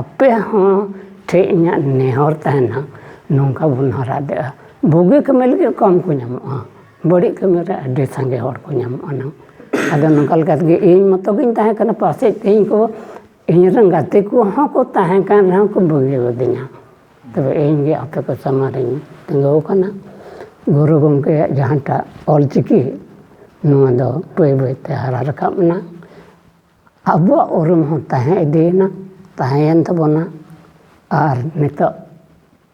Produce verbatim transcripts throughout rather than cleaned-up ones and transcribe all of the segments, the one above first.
ᱟᱯᱮ ᱦᱚᱸ ᱴᱷᱮᱡ ᱤᱧᱟᱹᱜ ᱱᱮᱦᱚᱨ ᱛᱟᱦᱮᱱᱟ, ᱱᱚᱝᱠᱟ ᱵᱚᱱ ᱦᱟᱨᱟ ᱫᱟᱲᱮᱭᱟᱜᱼᱟ᱾ ᱵᱩᱜᱤ ᱠᱟᱹᱢᱤ ᱞᱟᱹᱜᱤᱫ ᱠᱚᱢ ᱠᱚ ᱧᱟᱢᱚᱜᱼᱟ, ᱵᱟᱹᱲᱤᱡ ᱠᱟᱹᱢᱤ ᱨᱮ ᱟᱹᱰᱤ ᱥᱟᱸᱜᱮ ᱦᱚᱲ ᱠᱚ ᱧᱟᱢᱚᱜᱼᱟ ᱱᱟᱝ᱾ ᱟᱫᱚ ᱱᱚᱝᱠᱟ ᱞᱮᱠᱟ ᱛᱮᱜᱮ ᱤᱧ ᱢᱚᱛᱚ ᱜᱤᱧ ᱛᱟᱦᱮᱸ ᱠᱟᱱᱟ, ᱯᱟᱥᱮᱡ ᱛᱮᱦᱮᱧ ᱠᱚ ᱤᱧ ᱨᱮᱱ ᱜᱟᱛᱮ ᱠᱚᱦᱚᱸ ᱠᱚ ᱛᱟᱦᱮᱸ ᱠᱟᱱ ᱨᱮᱦᱚᱸ ᱠᱚ ᱵᱟᱹᱜᱤ ᱟᱹᱫᱤᱧᱟ᱾ ᱛᱚᱵᱮ ᱤᱧ ᱜᱮ ᱟᱯᱮ ᱠᱚ ᱥᱟᱢᱟᱝ ᱨᱤᱧ ᱛᱤᱸᱜᱩ ᱟᱠᱟᱱᱟ᱾ ᱜᱩᱨᱩ ᱜᱚᱢᱠᱮᱭᱟᱜ ᱡᱟᱦᱟᱸᱴᱟᱜ ᱚᱞᱪᱤᱠᱤ, ᱱᱚᱣᱟ ᱫᱚ ᱵᱟᱹᱭ ᱵᱟᱹᱭ ᱛᱮ ᱦᱟᱨᱟ ᱨᱟᱠᱟᱵ ᱮᱱᱟ᱾ ᱟᱵᱚᱣᱟᱜ ᱩᱨᱩᱢ ᱦᱚᱸ ᱛᱟᱦᱮᱸ ᱤᱫᱤᱭᱮᱱᱟ, ᱛᱟᱦᱮᱸᱭᱮᱱ ᱛᱟᱵᱚᱱᱟ᱾ ᱟᱨ ᱱᱤᱛᱚᱜ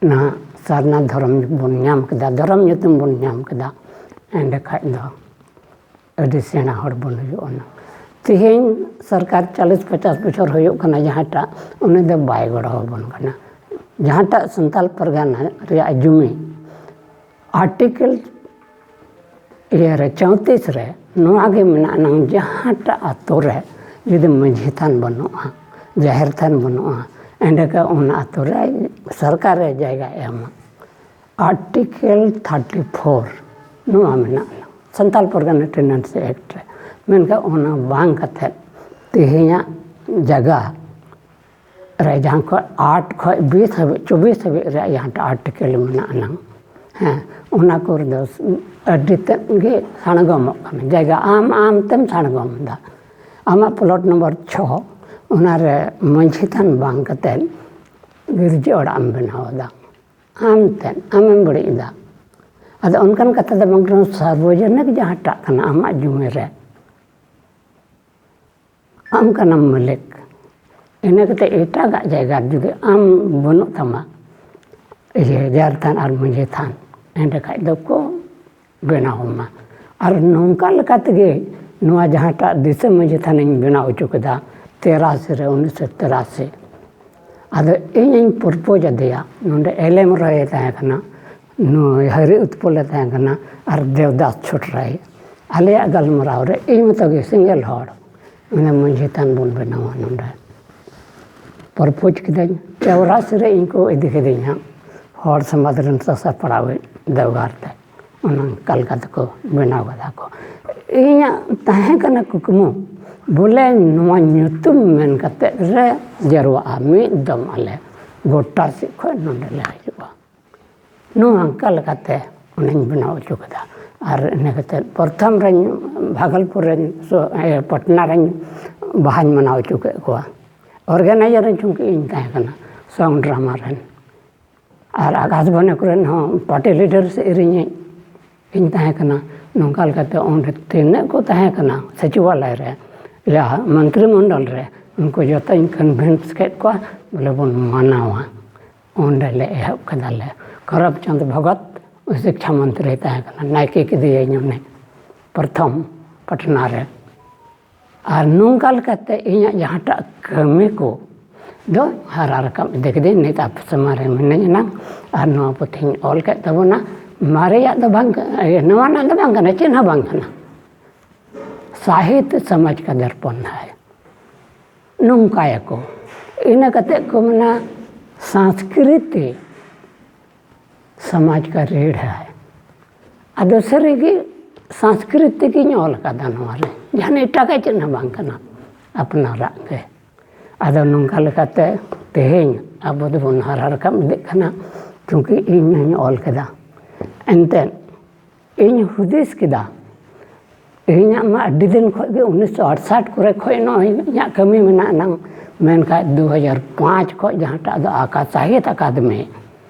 ᱱᱟᱦᱟᱜ ᱥᱟᱨᱱᱟ ᱫᱷᱚᱨᱚᱢ ᱵᱚᱱ ᱧᱟᱢ ᱠᱮᱫᱟ, ᱫᱷᱚᱨᱚᱢ ᱧᱩᱛᱩᱢ ᱵᱚᱱ ᱧᱟᱢ ᱠᱮᱫᱟ, ᱮᱸᱰᱮ ᱠᱷᱟᱡ ᱫᱚ ᱟᱹᱰᱤ ᱥᱮᱬᱟ ᱦᱚᱲ ᱵᱚᱱ ᱦᱩᱭᱩᱜᱼᱟ ᱱᱟᱝ᱾ ᱛᱮᱦᱮᱧ ᱥᱚᱨᱠᱟᱨ ᱪᱚᱞᱞᱤᱥ ᱯᱚᱪᱟᱥ ᱵᱚᱪᱷᱚᱨ ᱦᱩᱭᱩᱜ ᱠᱟᱱᱟ, ᱡᱟᱦᱟᱸᱴᱟᱜ ᱩᱱᱤ ᱫᱚ ᱵᱟᱭ ᱜᱚᱲᱚ ᱟᱵᱚᱱ ᱠᱟᱱᱟ᱾ ᱡᱟᱦᱟᱸᱴᱟᱜ ᱥᱟᱱᱛᱟᱞ ᱯᱟᱨᱜᱟᱱᱟ ᱨᱮᱭᱟᱜ ᱡᱩᱢᱤ ᱟᱨᱴᱤᱠᱮᱞ ᱤᱭᱟᱹ ᱨᱮ ᱪᱳᱭᱛᱨᱤᱥ ᱨᱮ ᱱᱚᱣᱟ ᱜᱮ ᱢᱮᱱᱟᱜᱼᱟ ᱱᱟᱝ, ᱡᱟᱦᱟᱸᱴᱟᱜ ᱟᱛᱳ ᱨᱮ ᱡᱩᱫᱤ ᱢᱟᱹᱡᱷᱤ ᱛᱷᱟᱱ ᱵᱟᱹᱱᱩᱜᱼᱟ, ᱡᱟᱦᱮᱨ ᱛᱷᱟᱱ ᱵᱟᱹᱱᱩᱜᱼᱟ, ᱮᱸᱰᱮᱠᱷᱟᱱ ᱚᱱᱟ ᱟᱛᱳ ᱨᱮ ᱥᱚᱨᱠᱟᱨ ᱨᱮ ᱡᱟᱭᱜᱟ ᱮᱢᱟ᱾ ᱟᱨᱴᱤᱠᱮᱞ ᱛᱷᱟᱨᱴᱤ ᱯᱷᱳᱨ ᱱᱚᱣᱟ ᱢᱮᱱᱟᱜᱼᱟ ᱥᱟᱱᱛᱟᱞ ᱯᱟᱨᱜᱟᱱᱟ ᱴᱮᱱᱮᱱᱥᱤ ᱮᱠᱴ ᱨᱮ᱾ ᱢᱮᱱᱠᱷᱟᱱ ᱚᱱᱟ ᱵᱟᱝ ᱠᱟᱛᱮᱫ ᱛᱮᱦᱮᱧᱟᱜ ᱡᱟᱭᱜᱟ ᱨᱮ ᱡᱟᱦᱟᱸ ᱠᱷᱚᱱ ᱟᱴ ᱠᱷᱚᱱ ᱵᱤᱥ ᱦᱟᱹᱵᱤᱡ, ᱪᱚᱵᱵᱤᱥ ᱦᱟᱹᱵᱤᱡ ᱨᱮᱭᱟᱜ ᱡᱟᱦᱟᱸᱴᱟᱜ ᱟᱨᱴᱤᱠᱮᱞ ᱢᱮᱱᱟᱜᱼᱟ ᱱᱟᱝ, ᱦᱮᱸ, ᱚᱱᱟ ᱠᱚᱨᱮ ᱫᱚ ᱟᱹᱰᱤ ᱛᱮᱫ ᱜᱮ ᱥᱟᱬᱜᱚᱢᱚᱜ ᱠᱟᱱᱟ᱾ ᱡᱟᱭᱜᱟ ᱟᱢ ᱟᱢ ᱛᱮᱢ ᱥᱟᱬᱜᱚᱢ ᱮᱫᱟ᱾ ᱟᱢᱟᱜ ᱯᱞᱚᱴ ᱱᱚᱢᱵᱚᱨ ᱪᱷᱚ, ᱚᱱᱟ ᱨᱮ ᱢᱟᱹᱡᱷᱤ ᱛᱷᱟᱱ ᱵᱟᱝ ᱠᱟᱛᱮᱫ ᱜᱤᱨᱡᱟᱹ ᱚᱲᱟᱜ ᱮᱢ ᱵᱮᱱᱟᱣ ᱮᱫᱟ᱾ ᱟᱢ ᱛᱮᱫ ᱟᱢᱮᱢ ᱵᱟᱹᱲᱤᱡ ᱮᱫᱟ᱾ ᱟᱫᱚ ᱚᱱᱠᱟᱱ ᱠᱟᱛᱷᱟ ᱫᱚ ᱵᱟᱝ ᱠᱟᱱᱟ, ᱥᱟᱨᱵᱚᱡᱚᱱᱤᱠ ᱡᱟᱦᱟᱸᱴᱟᱜ ᱠᱟᱱᱟ ᱟᱢᱟᱜ ᱡᱩᱢᱤ ᱨᱮ, ᱟᱢ ᱠᱟᱱᱟᱢ ᱢᱟᱹᱞᱤᱠ᱾ ᱤᱱᱟᱹ ᱠᱟᱛᱮ ᱮᱴᱟᱜᱟᱜ ᱡᱟᱭᱜᱟ ᱡᱩᱫᱤ ᱟᱢ ᱵᱟᱹᱱᱩᱜ ᱛᱟᱢᱟ, ᱤᱭᱟᱹ, ᱡᱟᱦᱮᱨ ᱛᱷᱟᱱ ᱟᱨ ᱢᱟᱹᱡᱷᱤ ᱛᱷᱟᱱ, ᱮᱸᱰᱮ ᱠᱷᱟᱡ ᱫᱚᱠᱚ ᱵᱮᱱᱟᱣ ᱟᱢᱟ᱾ ᱟᱨ ᱱᱚᱝᱠᱟ ᱞᱮᱠᱟ ᱛᱮᱜᱮ ᱱᱚᱣᱟ ᱡᱟᱦᱟᱸᱴᱟᱜ ᱫᱤᱥᱚᱢ ᱢᱟᱹᱡᱷᱤ ᱛᱷᱟᱱᱤᱧ ᱵᱮᱱᱟᱣ ᱦᱚᱪᱚ ᱠᱮᱫᱟ ᱛᱮᱨᱟᱥᱤ ᱨᱮ, ᱩᱱᱤᱥᱥᱚ ᱛᱮᱨᱟᱥᱤ᱾ ᱟᱫᱚ ᱤᱧᱤᱧ ᱯᱨᱚᱯᱳᱡᱽ ᱟᱫᱮᱭᱟ, ᱱᱚᱰᱮ ᱮᱞ ᱮᱢ ᱨᱚᱭ ᱮ ᱛᱟᱦᱮᱸ ᱠᱟᱱᱟ, ᱱᱩᱭ ᱦᱟᱹᱨᱤ ᱩᱛᱯᱚᱞ ᱮ ᱛᱟᱦᱮᱸ ᱠᱟᱱᱟ, ᱟᱨ ᱫᱮᱵᱽᱫᱟᱥ ᱪᱷᱳᱴᱨᱟᱭ᱾ ᱟᱞᱮᱭᱟᱜ ᱜᱟᱞᱢᱟᱨᱟᱣ ᱨᱮ ᱤᱧ ᱢᱚᱛᱚ ᱜᱮ ᱥᱤᱝᱜᱮᱞ ᱦᱚᱲ ᱚᱱᱟ ᱢᱟᱹᱡᱷᱤ ᱛᱷᱟᱱ ᱵᱚᱱ ᱵᱮᱱᱟᱣᱟ ᱱᱚᱰᱮ᱾ ᱯᱨᱚᱯᱳᱡᱽ ᱠᱤᱫᱟᱹᱧ, ᱪᱟᱣᱨᱟᱥᱤ ᱨᱮ ᱤᱧ ᱠᱚ ᱤᱫᱤ ᱠᱤᱫᱤᱧ ᱦᱟᱸᱜ ᱦᱚᱲ ᱥᱚᱢᱟᱡᱽ ᱨᱮᱱ ᱥᱟᱥᱟᱯᱲᱟᱣ ᱫᱮᱣᱜᱟᱨ ᱛᱮ, ᱚᱱᱟ ᱠᱟᱞᱠᱟ ᱛᱮᱠᱚ ᱵᱮᱱᱟᱣ ᱠᱟᱫᱟ ᱠᱚ᱾ ᱤᱧᱟᱹᱜ ᱛᱟᱦᱮᱸ ᱠᱟᱱᱟ ᱠᱩᱠᱢᱩ, ᱵᱚᱞᱮ ᱱᱚᱣᱟ ᱧᱩᱛᱩᱢ ᱢᱮᱱ ᱠᱟᱛᱮ ᱞᱮ ᱡᱟᱨᱣᱟᱜᱼᱟ, ᱢᱤᱫ ᱫᱚᱢ ᱟᱞᱮ ᱜᱚᱴᱟ ᱥᱮᱫ ᱠᱷᱚᱱ ᱱᱚᱰᱮ ᱞᱮ ᱦᱤᱡᱩᱜᱼᱟ᱾ ᱱᱚᱣᱟ ᱚᱱᱠᱟ ᱞᱮᱠᱟᱛᱮ ᱚᱱᱟᱧ ᱵᱮᱱᱟᱣ ᱦᱚᱪᱚ ᱠᱮᱫᱟ᱾ ᱟᱨ ᱤᱱᱟᱹ ᱠᱟᱛᱮ ᱯᱨᱚᱛᱷᱚᱢ ᱨᱮᱧ ᱵᱷᱟᱜᱚᱞᱯᱩᱨ ᱨᱮᱧ ᱥᱚ-, ᱮ, ᱯᱟᱴᱱᱟ ᱨᱮᱧ ᱵᱟᱦᱟᱧ ᱢᱟᱱᱟᱣ ᱦᱚᱪᱚ ᱠᱮᱫ ᱠᱚᱣᱟ᱾ ᱚᱨᱜᱟᱱᱟᱭᱡᱟᱨ ᱨᱮ ᱪᱩᱝᱠᱤ ᱤᱧ ᱛᱟᱦᱮᱸ ᱠᱟᱱᱟ, ᱥᱟᱣᱩᱱᱰ ᱰᱨᱟᱢᱟ ᱨᱮᱱ᱾ ᱟᱨ ᱟᱠᱟᱥᱵᱟᱱᱤ ᱠᱚᱨᱮᱱ ᱦᱚᱸ ᱯᱟᱨᱴᱤ ᱞᱤᱰᱟᱨ ᱥᱮᱨᱮᱧᱤᱡ ᱤᱧ ᱛᱟᱦᱮᱸ ᱠᱟᱱᱟ᱾ ᱱᱚᱝᱠᱟ ᱞᱮᱠᱟᱛᱮ ᱚᱸᱰᱮ ᱛᱤᱱᱟᱹᱜ ᱠᱚ ᱛᱟᱦᱮᱸ ᱠᱟᱱᱟ ᱥᱚᱪᱤᱵᱟᱞᱚᱭ ᱨᱮ, ᱭᱟ ᱢᱚᱱᱛᱨᱤ ᱢᱚᱱᱰᱚᱞ ᱨᱮ, ᱩᱱᱠᱩ ᱡᱚᱛᱚᱧ ᱠᱚᱱᱵᱷᱤᱱᱥ ᱠᱮᱫ ᱠᱚᱣᱟ, ᱵᱚᱞᱮ ᱵᱚᱱ ᱢᱟᱱᱟᱣᱟ᱾ ᱚᱸᱰᱮ ᱞᱮ ᱮᱦᱚᱵ ᱠᱮᱫᱟᱞᱮ᱾ ᱠᱚᱨᱚᱯ ᱪᱟᱸᱫᱽ ᱵᱷᱚᱜᱚᱛ ᱥᱤᱠᱪᱷᱟ ᱢᱚᱱᱛᱨᱤ ᱛᱟᱦᱮᱸ ᱠᱟᱱᱟ, ᱱᱟᱭᱠᱮ ᱠᱮᱫᱮᱭᱟᱹᱧ ᱩᱱᱤ ᱯᱨᱚᱛᱷᱚᱢ ᱯᱟᱴᱱᱟ ᱨᱮ᱾ ᱟᱨ ᱱᱚᱝᱠᱟ ᱞᱮᱠᱟᱛᱮ ᱤᱧᱟᱹᱜ ᱡᱟᱦᱟᱸᱴᱟᱜ ᱠᱟᱹᱢᱤ ᱠᱚ ᱫᱚ ᱦᱟᱨᱟ ᱨᱟᱠᱟᱵ ᱤᱫᱤ ᱠᱤᱫᱟᱹᱧ᱾ ᱱᱤᱛ ᱟᱯᱮ ᱥᱟᱢᱟᱝ ᱨᱮ ᱢᱤᱱᱟᱹᱧ ᱮᱱᱟᱝ ᱟᱨ ᱱᱚᱣᱟ ᱯᱩᱛᱷᱤᱧ ᱚᱞ ᱠᱮᱫ ᱛᱟᱵᱚᱱᱟ᱾ ᱢᱟᱨᱮᱭᱟᱜ ᱫᱚ ᱵᱟᱝ ᱠᱟ-, ᱤᱭᱟᱹ, ᱱᱟᱣᱟᱱᱟᱜ ᱫᱚ ᱵᱟᱝ ᱠᱟᱱᱟ, ᱪᱮᱫ ᱦᱚᱸ ᱵᱟᱝ ᱠᱟᱱᱟ᱾ ᱥᱟᱦᱤᱛ ᱥᱚᱢᱟᱡᱽ ᱠᱟ ᱫᱚᱨᱯᱚᱱ ᱦᱟᱭ, ᱱᱚᱝᱠᱟᱭᱟᱠᱚ᱾ ᱤᱱᱟᱹ ᱠᱟᱛᱮ ᱠᱚ ᱢᱮᱱᱟ ᱥᱟᱸᱥᱠᱨᱤᱛᱤ ᱥᱚᱢᱟᱡᱽ ᱠᱟ ᱨᱤᱲ ᱦᱟᱭ᱾ ᱟᱫᱚ ᱥᱟᱹᱨᱤᱜᱮ ᱥᱟᱸᱥᱠᱨᱤᱛᱤᱠ ᱤᱧ ᱚᱞ ᱟᱠᱟᱫᱟ ᱱᱚᱣᱟ ᱨᱮ, ᱡᱟᱦᱟᱱ ᱮᱴᱟᱜᱟᱜ ᱪᱮᱫ ᱦᱚᱸ ᱵᱟᱝ ᱠᱟᱱᱟ, ᱟᱯᱱᱟᱨᱟᱜ ᱜᱮ᱾ ᱟᱫᱚ ᱱᱚᱝᱠᱟ ᱞᱮᱠᱟᱛᱮ ᱛᱮᱦᱮᱧ ᱟᱵᱚ ᱫᱚᱵᱚᱱ ᱦᱟᱨᱟ ᱨᱟᱠᱟᱵ ᱤᱫᱤᱜ ᱠᱟᱱᱟ, ᱪᱩᱸᱠᱤ ᱤᱧ ᱦᱚᱧ ᱚᱞ ᱠᱮᱫᱟ᱾ ᱮᱱᱛᱮᱫ ᱤᱧ ᱦᱩᱫᱤᱥ ᱠᱮᱫᱟ, ᱤᱧᱟᱹᱜ ᱢᱟ ᱟᱹᱰᱤ ᱫᱤᱱ ᱠᱷᱚᱱ ᱜᱮ ᱩᱱᱤᱥᱥᱚ ᱟᱴᱥᱟᱴ ᱠᱚᱨᱮ ᱠᱷᱚᱱ ᱱᱚᱜᱼᱚᱭ ᱤᱧᱟᱹᱜ ᱠᱟᱹᱢᱤ ᱢᱮᱱᱟᱜ ᱟᱱᱟᱝ, ᱢᱮᱱᱠᱷᱟᱱ ᱫᱩ ᱦᱟᱡᱟᱨ ᱯᱟᱸᱪ ᱠᱷᱚᱱ ᱡᱟᱦᱟᱸᱴᱟᱜ ᱫᱚ ᱟᱠᱟ ᱥᱟᱦᱤᱛ ᱟᱠᱟᱫᱮᱢᱤ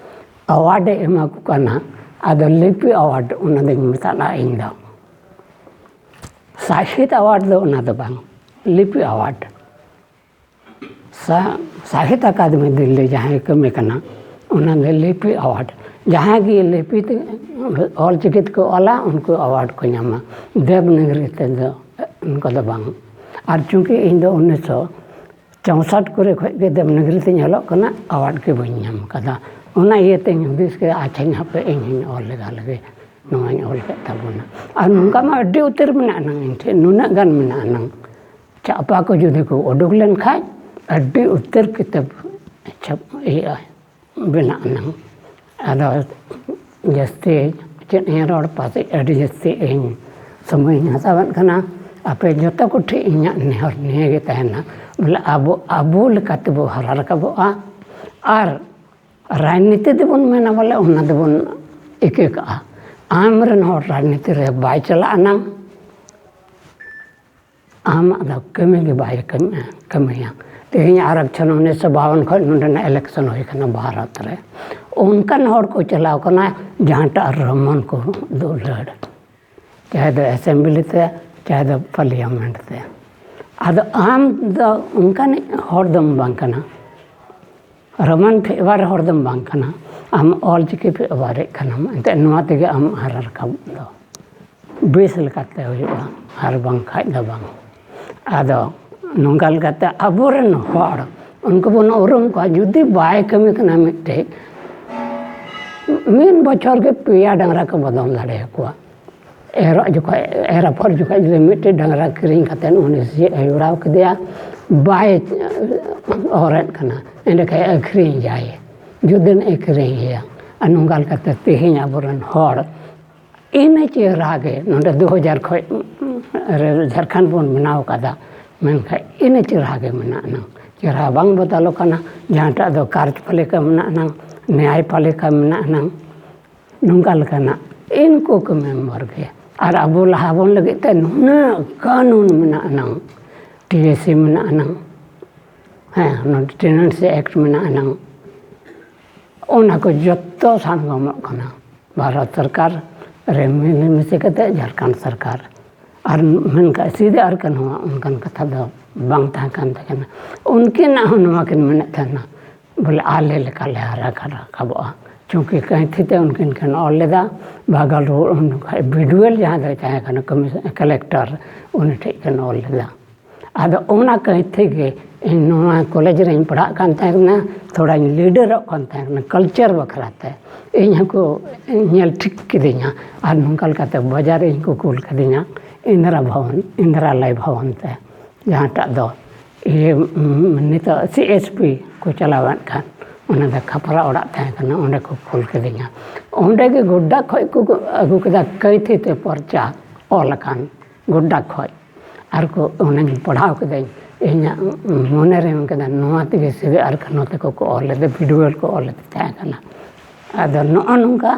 ᱟᱣᱟᱨᱰ ᱮ ᱮᱢᱟ ᱠᱚ ᱠᱟᱱᱟ, ᱟᱫᱚ ᱞᱤᱯᱤ ᱟᱣᱟᱨᱰ ᱚᱱᱟ ᱫᱚᱧ ᱢᱮᱛᱟᱜᱼᱟ ᱤᱧ ᱫᱚ᱾ ᱥᱟᱦᱤᱛ ᱟᱣᱟᱨᱰ ᱫᱚ ᱚᱱᱟ ᱫᱚ ᱵᱟᱝ, ᱞᱤᱯᱤ ᱟᱣᱟᱨᱰ᱾ ᱥᱟ-, ᱥᱟᱦᱤᱛ ᱟᱠᱟᱫᱮᱢᱤ ᱫᱤᱞᱞᱤ ᱡᱟᱦᱟᱸᱭ ᱠᱟᱹᱢᱤ ᱠᱟᱱᱟ, ᱚᱱᱟ ᱫᱚ ᱞᱤᱯᱤ ᱟᱣᱟᱨᱰ᱾ ᱡᱟᱦᱟᱸᱭ ᱜᱮ ᱞᱤᱯᱤ ᱛᱮ, ᱚᱞ ᱪᱤᱠᱤ ᱛᱮᱠᱚ ᱚᱞᱟ, ᱩᱱᱠᱩ ᱟᱣᱟᱨᱰ ᱠᱚ ᱧᱟᱢᱟ, ᱫᱮᱵᱽᱱᱟᱜᱽᱨᱤ ᱛᱮᱫᱚ ᱚᱱᱠᱟ ᱫᱚ ᱵᱟᱝ᱾ ᱟᱨ ᱪᱩᱸᱠᱤ ᱤᱧ ᱫᱚ ᱩᱱᱤᱥᱥᱚ ᱪᱳᱥᱚᱴ ᱠᱚᱨᱮ ᱠᱷᱚᱱ ᱜᱮ ᱫᱮᱵᱽᱱᱟᱜᱽᱨᱤ ᱛᱮᱧ ᱚᱞᱚᱜ ᱠᱟᱱᱟ, ᱟᱣᱟᱨᱰ ᱜᱮ ᱵᱟᱹᱧ ᱧᱟᱢ ᱠᱟᱫᱟ᱾ ᱚᱱᱟ ᱤᱭᱟᱹᱛᱮᱧ ᱦᱩᱫᱤᱥ ᱠᱮᱫᱟ, ᱟᱪᱪᱷᱟᱧ ᱦᱟᱯᱮ ᱤᱧ ᱦᱚᱧ ᱚᱞ ᱞᱮᱜᱟ ᱞᱮᱜᱮ, ᱱᱚᱣᱟᱧ ᱚᱞ ᱠᱮᱫ ᱛᱟᱵᱚᱱᱟ᱾ ᱟᱨ ᱱᱚᱝᱠᱟ ᱢᱟ ᱟᱹᱰᱤ ᱩᱛᱟᱹᱨ ᱢᱮᱱᱟᱜ ᱟᱱᱟᱝ ᱤᱧ ᱴᱷᱮᱱ, ᱱᱩᱱᱟᱹᱜ ᱜᱟᱱ ᱢᱮᱱᱟᱜ ᱟᱱᱟᱝ᱾ ᱪᱷᱟᱯᱟ ᱠᱚ ᱡᱩᱫᱤ ᱠᱚ ᱩᱰᱩᱠ ᱞᱮᱱᱠᱷᱟᱡ ᱟᱹᱰᱤ ᱩᱛᱟᱹᱨ ᱠᱤᱛᱟᱹᱵ ᱪᱷᱟᱯ-, ᱤᱭᱟᱹᱜᱼᱟ, ᱵᱮᱱᱟᱜ ᱟᱱᱟᱝ᱾ ᱟᱫᱚ ᱡᱟᱹᱥᱛᱤ ᱪᱮᱫ ᱤᱧ ᱨᱚᱲ, ᱯᱟᱥᱮᱡ ᱟᱹᱰᱤ ᱡᱟᱹᱥᱛᱤ ᱤᱧ ᱥᱚᱢᱚᱭᱤᱧ ᱦᱟᱛᱟᱣᱮᱫ ᱠᱟᱱᱟ᱾ ᱟᱯᱮ ᱡᱚᱛᱚ ᱠᱚᱴᱷᱮᱱ ᱤᱧᱟᱹᱜ ᱱᱮᱦᱚᱨ ᱱᱤᱭᱟᱹ ᱜᱮ ᱛᱟᱦᱮᱱᱟ, ᱵᱚᱞᱮ ᱟᱵᱚ ᱟᱵᱚ ᱞᱮᱠᱟ ᱛᱮᱵᱚ ᱦᱟᱨᱟ ᱨᱟᱠᱟᱵᱚᱜᱼᱟ᱾ ᱟᱨ ᱨᱟᱡᱽᱱᱤᱛᱤ ᱫᱚᱵᱚᱱ ᱢᱮᱱᱟ ᱵᱚᱞᱮ ᱚᱱᱟ ᱫᱚᱵᱚᱱ ᱤᱠᱟᱹ ᱠᱟᱜᱼᱟ᱾ ᱟᱢ ᱨᱮᱱ ᱦᱚᱲ ᱨᱟᱡᱽᱱᱤᱛᱤ ᱨᱮ ᱵᱟᱭ ᱪᱟᱞᱟᱜ ᱟᱱᱟᱝ, ᱟᱢᱟᱜ ᱫᱚ ᱠᱟᱹᱢᱤ ᱜᱮ ᱵᱟᱭ ᱠᱟᱹᱢᱤᱭᱟ᱾ ᱛᱮᱦᱮᱧ ᱟᱨᱟᱠᱪᱷᱚᱱ ᱩᱱᱤᱥᱥᱚ ᱵᱟᱣᱟᱱ ᱠᱷᱚᱱ ᱱᱚᱰᱮᱱᱟᱜ election ᱦᱩᱭ ᱠᱟᱱᱟ ᱵᱷᱟᱨᱚᱛ ᱨᱮ, ᱚᱱᱠᱟᱱ ᱦᱚᱲ ᱠᱚ ᱪᱟᱞᱟᱣ ᱠᱟᱱᱟ ᱡᱟᱦᱟᱸᱴᱟᱜ ᱨᱚᱢᱚᱱ ᱠᱚ ᱫᱩᱞᱟᱹᱲ, ᱪᱟᱦᱮ ᱫᱚ assembly ᱛᱮ, ᱪᱟᱦᱮ ᱫᱚ parliament ᱛᱮ᱾ ᱟᱫᱚ ᱟᱢ ᱫᱚ ᱚᱱᱠᱟᱱᱤᱡ ᱦᱚᱲ ᱫᱚᱢ ᱵᱟᱝ ᱠᱟᱱᱟ, ᱨᱳᱢᱟᱱ ᱯᱷᱮᱵᱟᱨ ᱦᱚᱲ ᱫᱚᱢ ᱵᱟᱝ ᱠᱟᱱᱟ, ᱟᱢ ᱚᱞ ᱪᱤᱠᱤ ᱯᱷᱮᱵᱟᱨᱮᱫ ᱠᱟᱱᱟᱢ᱾ ᱮᱱᱛᱮᱫ ᱱᱚᱣᱟ ᱛᱮᱜᱮ ᱟᱢ ᱦᱟᱨᱟ ᱨᱟᱠᱟᱵ ᱫᱚ ᱵᱮᱥ ᱞᱮᱠᱟᱛᱮ ᱦᱩᱭᱩᱜᱼᱟ, ᱟᱨ ᱵᱟᱝᱠᱷᱟᱡ ᱫᱚ ᱵᱟᱝ᱾ ᱟᱫᱚ ᱱᱚᱝᱠᱟ ᱞᱮᱠᱟᱛᱮ ᱟᱵᱚᱨᱮᱱ ᱦᱚᱲ ᱩᱱᱠᱩ ᱵᱚᱱ ᱩᱨᱩᱢ ᱠᱚᱣᱟ, ᱡᱩᱫᱤ ᱵᱟᱭ ᱠᱟᱹᱢᱤ ᱠᱟᱱᱟ ᱢᱤᱫᱴᱮᱡ, ᱢᱤᱫ ᱵᱚᱪᱷᱚᱨ ᱜᱮ ᱯᱮᱭᱟ ᱰᱟᱝᱨᱟ ᱠᱚ ᱵᱚᱫᱚᱞ ᱫᱟᱲᱮᱭᱟᱠᱚᱣᱟ᱾ ᱮᱨᱚᱜ ᱡᱚᱠᱷᱚᱡ, ᱮᱨ ᱟᱯᱷᱚᱨ ᱡᱚᱠᱷᱚᱡ ᱡᱩᱫᱤ ᱢᱤᱫᱴᱮᱡ ᱰᱟᱝᱨᱟ ᱠᱤᱨᱤᱧ ᱠᱟᱛᱮᱫ ᱩᱱᱤ ᱥᱤᱭᱳᱜ ᱮ ᱡᱚᱲᱟᱣ ᱠᱮᱫᱮᱭᱟ, ᱵᱟᱭ ᱚᱨᱮᱫ ᱠᱟᱱᱟ, ᱮᱸᱰᱮᱠᱷᱟᱱ ᱟᱹᱠᱷᱨᱤᱧ ᱮᱭᱟᱭ, ᱡᱩᱫᱤ ᱟᱹᱠᱷᱨᱤᱧ ᱮᱭᱟ᱾ ᱟᱨ ᱱᱚᱝᱠᱟ ᱞᱮᱠᱟᱛᱮ ᱛᱮᱦᱮᱧ ᱟᱵᱚᱨᱮᱱ ᱦᱚᱲ ᱤᱱᱟᱹ ᱪᱮᱦᱨᱟ ᱜᱮ ᱱᱚᱰᱮ ᱫᱩ ᱦᱟᱡᱟᱨ ᱠᱷᱚᱡ ᱨᱮ ᱡᱷᱟᱲᱠᱷᱚᱸᱰ ᱵᱚᱱ ᱵᱮᱱᱟᱣ ᱠᱟᱫᱟ, ᱢᱮᱱᱠᱷᱟᱱ ᱤᱱᱟᱹ ᱪᱮᱦᱨᱟ ᱜᱮ ᱢᱮᱱᱟᱜ ᱟᱱᱟᱝ᱾ ᱪᱮᱦᱨᱟ ᱵᱟᱝ ᱵᱚᱫᱚᱞᱚᱜ ᱠᱟᱱᱟ, ᱡᱟᱦᱟᱸᱴᱟᱜ ᱫᱚ ᱠᱟᱨᱡᱽᱯᱟᱞᱤᱠᱟ ᱢᱮᱱᱟᱜ ᱟᱱᱟᱝ, ᱱᱮᱭᱟᱭᱯᱟᱞᱤᱠᱟ ᱢᱮᱱᱟᱜ ᱟᱱᱟᱝ, ᱱᱚᱝᱠᱟ ᱞᱮᱠᱟᱱᱟᱜ ᱤᱱᱠᱩ ᱠᱚ ᱢᱮᱢᱵᱚᱨ ᱜᱮ᱾ ᱟᱨ ᱟᱵᱚ ᱞᱟᱦᱟ ᱵᱚᱱ ᱞᱟᱹᱜᱤᱫ ᱛᱮ ᱱᱩᱱᱟᱹᱜ ᱠᱟᱹᱱᱩᱱ ᱢᱮᱱᱟᱜ ᱟᱱᱟᱝ, ᱴᱤ ᱮ ᱥᱤ ᱢᱮᱱᱟᱜ ᱟᱱᱟᱝ, ᱦᱮᱸ, ᱚᱱᱟ Tenancy Act ᱢᱮᱱᱟᱜ ᱟᱱᱟᱝ, ᱚᱱᱟ ᱠᱚ ᱡᱚᱛᱚ ᱥᱟᱬᱜᱚᱢᱚᱜ ᱠᱟᱱᱟ ᱵᱷᱟᱨᱚᱛ ᱥᱚᱨᱠᱟᱨ ᱨᱮ ᱢᱤᱞᱮᱢᱤᱥᱮ ᱠᱟᱛᱮ ᱡᱷᱟᱲᱠᱷᱚᱸᱰ ᱥᱚᱨᱠᱟᱨ᱾ ᱟᱨ ᱢᱮᱱᱠᱷᱟᱱ ᱥᱤᱫᱟᱹ ᱟᱨ ᱠᱟᱹᱱᱦᱩᱣᱟᱜ ᱚᱱᱠᱟᱱ ᱠᱟᱛᱷᱟ ᱫᱚ ᱵᱟᱝ ᱛᱟᱦᱮᱸ ᱠᱟᱱ ᱛᱟᱹᱠᱤᱱᱟ᱾ ᱩᱱᱠᱤᱱᱟᱜ ᱦᱚᱸ ᱱᱚᱣᱟ ᱠᱤᱱ ᱢᱮᱱᱮᱫ ᱛᱟᱦᱮᱱᱟ, ᱵᱚᱞᱮ ᱟᱞᱮ ᱞᱮᱠᱟᱞᱮ ᱦᱟᱨᱟ ᱨᱟᱠᱟᱵᱚᱜᱼᱟ᱾ ᱪᱩᱸᱠᱤ ᱠᱟᱹᱭᱛᱷᱤ ᱛᱮ ᱩᱱᱠᱤᱱ ᱠᱤᱱ ᱚᱞ ᱞᱮᱫᱟ, ᱵᱷᱟᱜᱚᱞᱯᱩᱨ ᱩᱱ ᱡᱚᱠᱷᱟᱡ ᱵᱤᱰᱩᱣᱮᱞ ᱡᱟᱦᱟᱸ ᱫᱚᱭ ᱛᱟᱦᱮᱸ ᱠᱟᱱᱟ ᱠᱚᱢᱤᱥᱚᱱ ᱠᱟᱞᱮᱠᱴᱚᱨ, ᱩᱱᱤ ᱴᱷᱮᱡ ᱠᱤᱱ ᱚᱞ ᱞᱮᱫᱟ᱾ ᱟᱫᱚ ᱚᱱᱟ ᱠᱟᱹᱭᱛᱷᱤ ᱜᱮ ᱤᱧ ᱱᱚᱣᱟ ᱠᱚᱞᱮᱡᱽ ᱨᱮᱧ ᱯᱟᱲᱦᱟᱜ ᱠᱟᱱ ᱛᱟᱦᱮᱸ ᱠᱟᱱᱟ, ᱛᱷᱚᱲᱟᱧ ᱞᱤᱰᱟᱨᱚᱜ ᱠᱟᱱ ᱛᱟᱦᱮᱸ ᱠᱟᱱᱟ ᱠᱟᱞᱪᱟᱨ ᱵᱟᱠᱷᱨᱟ ᱛᱮ᱾ ᱤᱧ ᱦᱚᱸᱠᱚ ᱧᱮᱞ ᱴᱷᱤᱠ ᱠᱤᱫᱤᱧᱟ ᱟᱨ ᱱᱚᱝᱠᱟ ᱞᱮᱠᱟᱛᱮ ᱵᱟᱡᱟᱨ ᱤᱧ ᱠᱚ ᱠᱩᱞ ᱠᱟᱫᱤᱧᱟ ᱤᱱᱫᱨᱟ ᱵᱷᱚᱵᱚᱱ, ᱤᱱᱫᱨᱟᱞᱚᱭ ᱵᱷᱚᱵᱚᱱ ᱛᱮ, ᱡᱟᱦᱟᱸᱴᱟᱜ ᱫᱚ ᱤᱭᱟᱹ, ᱩᱢ, ᱱᱤᱛᱚᱜ ᱥᱤ ᱮᱪ ᱯᱤ ᱠᱚ ᱪᱟᱞᱟᱣᱮᱫ ᱠᱟᱱ, ᱚᱱᱟ ᱫᱚ ᱠᱷᱟᱯᱨᱟ ᱚᱲᱟᱜ ᱛᱟᱦᱮᱸ ᱠᱟᱱᱟ, ᱚᱸᱰᱮ ᱠᱚ ᱠᱩᱞ ᱠᱤᱫᱤᱧᱟ᱾ ᱚᱸᱰᱮ ᱜᱮ ᱜᱚᱰᱰᱟ ᱠᱷᱚᱡ ᱠᱚ ᱟᱹᱜᱩ ᱠᱮᱫᱟ ᱠᱟᱹᱭᱛᱷᱤ ᱛᱮ ᱯᱚᱨᱪᱟ ᱚᱞ ᱟᱠᱟᱱ, ᱜᱚᱰᱰᱟ ᱠᱷᱚᱡ᱾ ᱟᱨ ᱠᱚ ᱚᱱᱟᱧ ᱯᱟᱲᱦᱟᱣ ᱠᱮᱫᱟᱹᱧ᱾ ᱤᱧᱟᱹᱜ ᱢᱚᱱᱮ ᱨᱮ ᱢᱮᱱ ᱠᱮᱫᱟ, ᱱᱚᱣᱟ ᱛᱮᱜᱮ ᱥᱤᱫᱩ ᱟᱨ ᱠᱟᱹᱱᱦᱩ ᱛᱟᱠᱚ ᱠᱚ ᱚᱞ ᱞᱮᱫᱟ, ᱵᱤᱰᱣᱮᱞ ᱠᱚ ᱚᱞ ᱞᱮᱫᱟ ᱛᱟᱦᱮᱸ ᱠᱟᱱᱟ᱾ ᱟᱫᱚ ᱱᱚᱜᱼᱚ ᱱᱚᱝᱠᱟ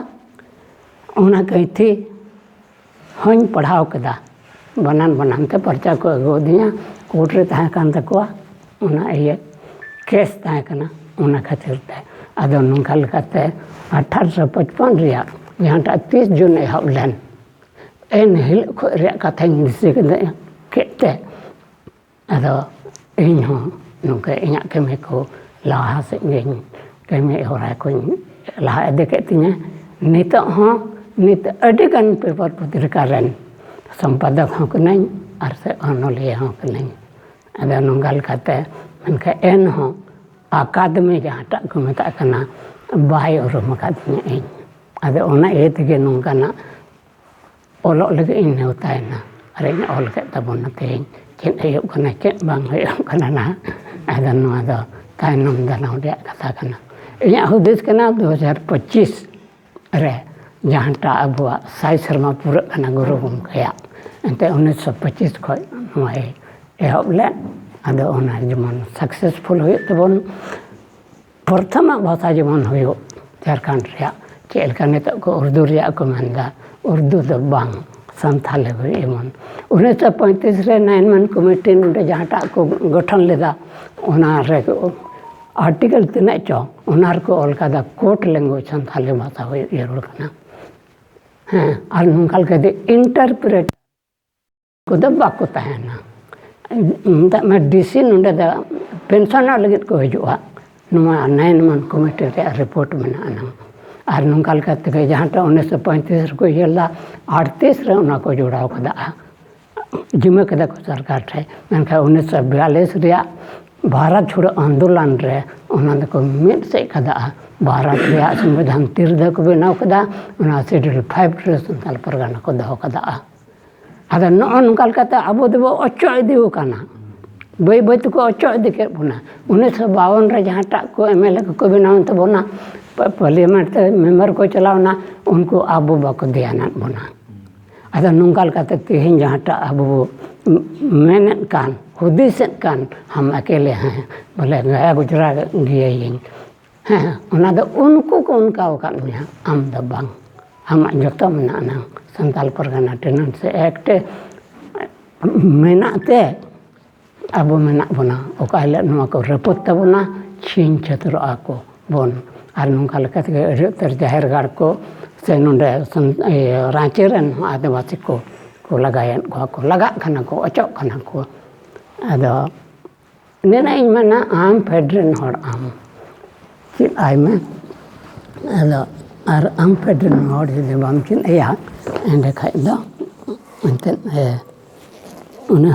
ᱚᱱᱟ ᱠᱟᱹᱭᱛᱷᱤ ᱦᱚᱧ ᱯᱟᱲᱦᱟᱣ ᱠᱮᱫᱟ᱾ ᱵᱟᱱᱟᱱ ᱵᱟᱱᱟᱱ ᱛᱮ ᱯᱟᱨᱪᱟ ᱠᱚ ᱟᱹᱜᱩ ᱟᱹᱫᱤᱧᱟ, ᱠᱳᱨᱴ ᱨᱮ ᱛᱟᱦᱮᱸ ᱠᱟᱱ ᱛᱟᱠᱚᱣᱟ ᱚᱱᱟ ᱤᱭᱟᱹ ᱠᱮᱥ ᱛᱟᱦᱮᱸ ᱠᱟᱱᱟ, ᱚᱱᱟ ᱠᱷᱟᱹᱛᱤᱨ ᱛᱮ᱾ ᱟᱫᱚ ᱱᱚᱝᱠᱟ ᱞᱮᱠᱟᱛᱮ ᱟᱴᱷᱟᱨᱚᱥᱚ ᱯᱚᱪᱯᱚᱱ ᱨᱮᱭᱟᱜ ᱡᱟᱦᱟᱸᱴᱟᱜ ᱛᱤᱥ ᱡᱩᱱ ᱮᱦᱚᱵ ᱞᱮᱱ, ᱮᱱ ᱦᱤᱞᱳᱜ ᱠᱷᱚᱱ ᱨᱮᱭᱟᱜ ᱠᱟᱛᱷᱟᱧ ᱫᱤᱥᱟᱹ ᱠᱮᱫᱟ, ᱠᱮᱫ ᱛᱮ ᱟᱫᱚ ᱤᱧ ᱦᱚᱸ ᱱᱚᱝᱠᱟ ᱤᱧᱟᱹᱜ ᱠᱟᱹᱢᱤ ᱠᱚ ᱞᱟᱦᱟ ᱥᱮᱫ ᱜᱤᱧ ᱠᱟᱹᱢᱤ ᱦᱚᱨᱟ ᱠᱚᱧ ᱞᱟᱦᱟ ᱤᱫᱤ ᱠᱮᱫ ᱛᱤᱧᱟᱹ᱾ ᱱᱤᱛᱚᱜ ᱦᱚᱸ ᱱᱤᱛ ᱟᱹᱰᱤ ᱜᱟᱱ ᱯᱮᱯᱟᱨ ᱯᱚᱛᱨᱤᱠᱟ ᱨᱮᱱ ᱥᱚᱢᱯᱟᱫᱚᱠ ᱦᱚᱸ ᱠᱟᱹᱱᱟᱹᱧ ᱟᱨ ᱥᱮ ᱚᱱᱚᱞᱤᱭᱟᱹ ᱦᱚᱸ ᱠᱟᱹᱱᱟᱹᱧ᱾ ᱟᱫᱚ ᱱᱚᱝᱠᱟ ᱞᱮᱠᱟᱛᱮ ᱢᱮᱱᱠᱷᱟᱱ ᱮᱱᱦᱚᱸ ᱟᱠᱟᱫᱮᱢᱤ ᱡᱟᱦᱟᱸᱴᱟᱜ ᱠᱚ ᱢᱮᱛᱟᱜ ᱠᱟᱱᱟ, ᱵᱟᱭ ᱩᱨᱩᱢ ᱟᱠᱟᱫᱤᱧᱟᱹ ᱤᱧ᱾ ᱟᱫᱚ ᱚᱱᱟ ᱤᱭᱟᱹ ᱛᱮᱜᱮ ᱱᱚᱝᱠᱟᱱᱟᱜ ᱚᱞᱚᱜ ᱞᱟᱹᱜᱤᱫ ᱤᱧ ᱱᱮᱣᱛᱟᱭᱮᱱᱟ ᱟᱨ ᱤᱧ ᱚᱞ ᱠᱮᱫ ᱛᱟᱵᱚᱱᱟ ᱛᱮᱦᱮᱧ ᱪᱮᱫ ᱦᱩᱭᱩᱜ ᱠᱟᱱᱟ, ᱪᱮᱫ ᱵᱟᱝ ᱦᱩᱭᱩᱜ ᱠᱟᱱᱟ ᱱᱟᱦᱟᱜ᱾ ᱟᱫᱚ ᱱᱚᱣᱟ ᱫᱚ ᱛᱟᱭᱱᱚᱢ ᱫᱟᱨᱟᱢ ᱨᱮᱭᱟᱜ ᱠᱟᱛᱷᱟ ᱠᱟᱱᱟ᱾ ᱤᱧᱟᱹᱜ ᱦᱩᱫᱤᱥ ᱠᱟᱱᱟ ᱫᱩ ᱦᱟᱡᱟᱨ ᱯᱚᱸᱪᱤᱥ ᱨᱮ ᱡᱟᱦᱟᱸᱴᱟᱜ ᱟᱵᱚᱣᱟᱜ ᱥᱟᱭ ᱥᱮᱨᱢᱟ ᱯᱩᱨᱟᱹᱜ ᱠᱟᱱᱟ ᱜᱩᱨᱩ ᱜᱚᱢᱠᱮᱭᱟᱜ, ᱮᱱᱛᱮ ᱩᱱᱤᱥᱥᱚ ᱯᱚᱸᱪᱤᱥ ᱠᱷᱚᱱ ᱱᱚᱣᱟᱭ ᱮᱦᱚᱵ ᱞᱮᱫ᱾ ᱟᱫᱚ ᱚᱱᱟ ᱡᱮᱢᱚᱱ ᱥᱟᱠᱥᱮᱥᱯᱷᱩᱞ ᱦᱩᱭᱩᱜ ᱛᱟᱵᱚᱱ, ᱯᱨᱚᱛᱷᱚᱢᱟᱜ ᱵᱷᱟᱥᱟ ᱡᱮᱢᱚᱱ ᱦᱩᱭᱩᱜ ᱡᱷᱟᱲᱠᱷᱚᱸᱰ ᱨᱮᱭᱟᱜ, ᱪᱮᱫ ᱞᱮᱠᱟ ᱱᱤᱛᱚᱜ ᱠᱚ ᱩᱨᱫᱩ ᱨᱮᱭᱟᱜ ᱠᱚ ᱢᱮᱱᱫᱟ, ᱩᱨᱫᱩ ᱫᱚ ᱵᱟᱝ, ᱥᱟᱱᱛᱷᱟᱞᱤ ᱦᱩᱭᱩᱜ ᱡᱮᱢᱚᱱ᱾ ᱩᱱᱤᱥᱥᱚ ᱯᱚᱸᱭᱛᱨᱤᱥ ᱨᱮ ᱱᱟᱭᱤᱱ ᱢᱮᱱ ᱠᱚᱢᱤᱴᱤ ᱱᱚᱰᱮ ᱡᱟᱦᱟᱸᱴᱟᱜ ᱠᱚ ᱜᱚᱴᱷᱚᱱ ᱞᱮᱫᱟ, ᱚᱱᱟ ᱨᱮ ᱟᱨᱴᱤᱠᱮᱞ ᱛᱤᱱᱟᱹᱜ ᱪᱚ, ᱚᱱᱟ ᱨᱮᱠᱚ ᱚᱞ ᱠᱟᱫᱟ ᱠᱳᱰ ᱞᱮᱝᱜᱩᱭᱮᱡᱽ ᱥᱟᱱᱛᱷᱟᱞᱤ ᱵᱷᱟᱥᱟ ᱦᱩᱭᱩᱜ ᱡᱟᱹᱨᱩᱲ ᱠᱟᱱᱟ᱾ ᱦᱮᱸ, ᱟᱨ ᱱᱚᱝᱠᱟ ᱞᱮᱠᱟᱛᱮ ᱤᱱᱴᱟᱨᱯᱨᱮᱴ ᱠᱚᱫᱚ ᱵᱟᱠᱚ ᱛᱟᱦᱮᱱᱟ᱾ ᱢᱮᱛᱟᱜ ᱢᱮ ᱰᱤᱥᱤ ᱱᱚᱰᱮ ᱫᱚ ᱯᱮᱱᱥᱚᱱᱚᱜ ᱞᱟᱹᱜᱤᱫ ᱠᱚ ᱦᱤᱡᱩᱜᱼᱟ, ᱱᱚᱣᱟ ᱱᱟᱭᱤᱱ ᱢᱮᱱ ᱠᱚᱢᱤᱴᱤ ᱨᱮᱭᱟᱜ ᱨᱤᱯᱳᱨᱴ ᱢᱮᱱᱟᱜᱼᱟ ᱱᱟᱝ᱾ ᱟᱨ ᱱᱚᱝᱠᱟ ᱞᱮᱠᱟ ᱛᱮᱜᱮ ᱡᱟᱦᱟᱸᱴᱟᱜ ᱩᱱᱤᱥᱥᱚ ᱯᱚᱸᱭᱛᱨᱤᱥ ᱨᱮᱠᱚ ᱤᱭᱟᱹ ᱞᱮᱫᱟ, ᱟᱴᱛᱨᱤᱥ ᱨᱮ ᱚᱱᱟ ᱠᱚ ᱡᱚᱲᱟᱣ ᱠᱟᱫᱟ, ᱡᱤᱢᱟᱹ ᱠᱮᱫᱟ ᱠᱚ ᱥᱚᱨᱠᱟᱨ ᱴᱷᱮᱱ᱾ ᱢᱮᱱᱠᱷᱟᱱ ᱩᱱᱤᱥᱥᱚ ᱵᱤᱭᱟᱞᱤᱥ ᱨᱮᱭᱟᱜ ᱵᱷᱟᱨᱚᱛ ᱪᱷᱟᱲᱳ ᱟᱱᱫᱳᱞᱚᱱ ᱨᱮ ᱚᱱᱟ ᱫᱚᱠᱚ ᱢᱤᱫ ᱥᱮᱫ ᱠᱟᱫᱟ᱾ ᱵᱷᱟᱨᱚᱛ ᱨᱮᱭᱟᱜ ᱥᱚᱝᱵᱤᱫᱷᱟᱱ ᱛᱤᱨ ᱫᱚ ᱠᱚ ᱵᱮᱱᱟᱣ ᱠᱮᱫᱟ, ᱚᱱᱟ ᱥᱤᱰᱩᱞ ᱯᱷᱟᱭᱤᱵᱷ ᱨᱮ ᱥᱟᱱᱛᱟᱲ ᱯᱟᱨᱜᱟᱱᱟ ᱠᱚ ᱫᱚᱦᱚ ᱠᱟᱫᱟ᱾ ᱟᱫᱚ ᱱᱚᱜᱼᱚ ᱱᱚᱝᱠᱟ ᱞᱮᱠᱟᱛᱮ ᱟᱵᱚ ᱫᱚᱵᱚ ᱚᱪᱚᱜ ᱤᱫᱤ ᱟᱠᱟᱱᱟ, ᱵᱟᱹᱭ ᱵᱟᱹᱭ ᱛᱮᱠᱚ ᱚᱪᱚᱜ ᱤᱫᱤ ᱠᱮᱫ ᱵᱚᱱᱟ᱾ ᱩᱱᱤᱥᱥᱚ ᱵᱟᱣᱚᱱ ᱨᱮ ᱡᱟᱦᱟᱸᱴᱟᱜ ᱠᱚ ᱮᱢ ᱮᱞ ᱮ ᱠᱚᱠᱚ ᱵᱮᱱᱟᱣᱮᱱ ᱛᱟᱵᱚᱱᱟ, ᱯᱟ-, ᱯᱟᱨᱞᱤᱭᱟᱢᱮᱱᱴ ᱛᱮ ᱢᱮᱢᱵᱟᱨ ᱠᱚ ᱪᱟᱞᱟᱣᱱᱟ, ᱩᱱᱠᱩ ᱟᱵᱚ ᱵᱟᱠᱚ ᱫᱷᱮᱭᱟᱱᱟᱫ ᱵᱚᱱᱟ᱾ ᱟᱫᱚ ᱱᱚᱝᱠᱟ ᱞᱮᱠᱟᱛᱮ ᱛᱮᱦᱮᱧ ᱡᱟᱦᱟᱸᱴᱟᱜ ᱟᱵᱚ ᱵᱚ ᱢᱮᱱᱮᱫ ᱠᱟᱱ, ᱦᱩᱫᱤᱥᱮᱫ ᱠᱟᱱ, ᱦᱟᱢ ᱟᱠᱮᱞᱮ ᱦᱮᱸ, ᱵᱚᱞᱮ ᱜᱟᱭᱟ ᱜᱩᱡᱽᱨᱟ ᱜᱮᱭᱟᱭᱤᱧ, ᱦᱮᱸ, ᱚᱱᱟ ᱫᱚ ᱩᱱᱠᱩ ᱠᱚ ᱚᱱᱠᱟ ᱟᱠᱟᱫ ᱢᱮᱭᱟ, ᱟᱢ ᱫᱚ ᱵᱟᱝ᱾ ᱟᱢᱟᱜ ᱡᱚᱛᱚ ᱢᱮᱱᱟᱜᱼᱟ ᱱᱟᱝ ᱥᱟᱱᱛᱟᱞ ᱯᱟᱨᱜᱟᱱᱟ ᱴᱮᱱᱮᱱᱥᱤ ᱮᱠᱴ ᱢᱮᱱᱟᱜ ᱛᱮ ᱟᱵᱚ ᱢᱮᱱᱟᱜ ᱵᱚᱱᱟ᱾ ᱚᱠᱟ ᱦᱤᱞᱳᱜ ᱱᱚᱣᱟ ᱠᱚ ᱨᱟᱹᱯᱩᱫ ᱛᱟᱵᱚᱱᱟ, ᱪᱷᱤᱝ ᱪᱷᱟᱹᱛᱩᱨᱚᱜᱼᱟ ᱠᱚ ᱵᱚᱱ᱾ ᱟᱨ ᱱᱚᱝᱠᱟ ᱞᱮᱠᱟ ᱛᱮᱜᱮ ᱟᱹᱰᱤ ᱩᱛᱟᱹᱨ ᱡᱟᱦᱮᱨ ᱜᱟᱲ ᱠᱚ ᱥᱮ ᱱᱚᱰᱮ ᱥᱟᱱ-, ᱤᱭᱟᱹ, ᱨᱟᱸᱪᱤ ᱨᱮᱱ ᱦᱚᱸ ᱟᱹᱫᱤᱵᱟᱹᱥᱤ ᱠᱚ, ᱠᱚ ᱞᱟᱜᱟᱭᱮᱫ ᱠᱚᱣᱟ ᱠᱚ, ᱞᱟᱜᱟᱜ ᱠᱟᱱᱟ ᱠᱚ, ᱚᱪᱚᱜ ᱠᱟᱱᱟ ᱠᱚ᱾ ᱟᱫᱚ ᱱᱤᱱᱟᱹᱜ ᱤᱧ ᱢᱮᱱᱟ, ᱟᱢ ᱯᱷᱮᱰ ᱨᱮᱱ ᱦᱚᱲ ᱟᱢ ᱪᱮᱫ ᱟᱭ ᱢᱮ᱾ ᱟᱫᱚ ᱟᱨ ᱟᱢ ᱯᱷᱮᱰ ᱨᱮᱱ ᱦᱚᱲ ᱡᱩᱫᱤ ᱵᱟᱢ ᱪᱮᱫ ᱟᱭᱟ, ᱮᱸᱰᱮ ᱠᱷᱟᱡ ᱫᱚ ᱮᱱᱛᱮᱫ, ᱮ, ᱩᱱᱤ